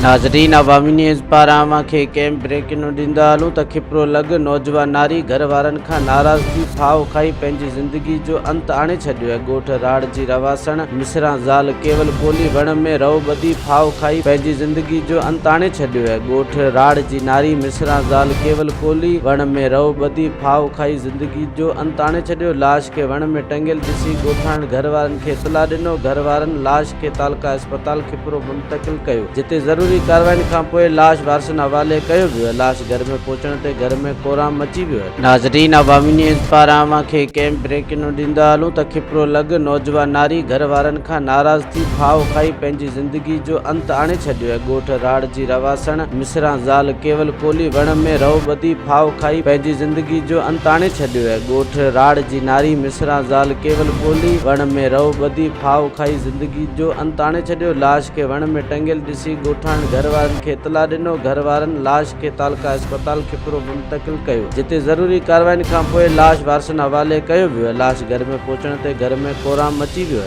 ناظرين عوامي نيوز پاران اوهان کي ڪيمپ بريڪنون ڏيندا هلون ته کپرو لڳ نوجوان ناري گهر وارن کان ناراض ٿي ڦاهو کائي پنهنجي زندگي جو انت آڻي ڇڏيو ڳوٺ راڙ جي رهواسڻ مصران زال ڪيول ڪولهي وڻ ۾ رئو ٻڌي ڦاهو کائي پنهنجي زندگي جو انت آڻي ڇڏيو ڳوٺ راڙ جي ناري مصران زال ڪيول ڪولهي وڻ ۾ رئو ٻڌي ڦاهو کائي زندگي جو انت آڻي ڇڏيو لاش کي وڻ ۾ ٽنگيل ڏسي ڳوٺاڻن گهر وارن کي اطلاع ڏنو گهر وارن لاش کي تعلقه اسپتال کپرو منتقل ڪيو جتي ضروري ڪارروائين کانپوء لاش وارثن حوالي ڪيو ويو لاش گهر ۾ پهچڻ تي گهر ۾ ڪهرام مچي ويو. ناظرين عوامي نيوز پاران اوهان کي ڪيمپ بريڪنون ڏيندا هلون ته کپرو لڳ نوجوان ناري گهر وارن کان ناراض ٿي ڦاهو کائي پنهنجي زندگي جو انت آڻي ڇڏيو ڳوٺ راڙ جي رهواسڻ مصران زال ڪيول ڪولهي وڻ ۾ رئو ٻڌي ڦاهو کائي پنهنجي زندگي جو انت آڻي ڇڏيو ۽ ڳوٺ راڙ جي ناري مصران زال ڪيول ڪولهي وڻ ۾ رئو ٻڌي ڦاهو کائي زندگي جو انت آڻي ڇڏيو لاش کي وڻ ۾ ٽنگيل ڏسي ڳوٺاڻن گهر وارن کي اطلاع ڏنو گهر وارن لاش کي تعلقه اسپتال کپرو منتقل ڪيو جتي ضروري ڪارروائين کانپوء لاش وارثن حوالي ڪيو ويو لاش گهر ۾ پهچڻ تي گهر ۾ ڪهرام مچي ويو.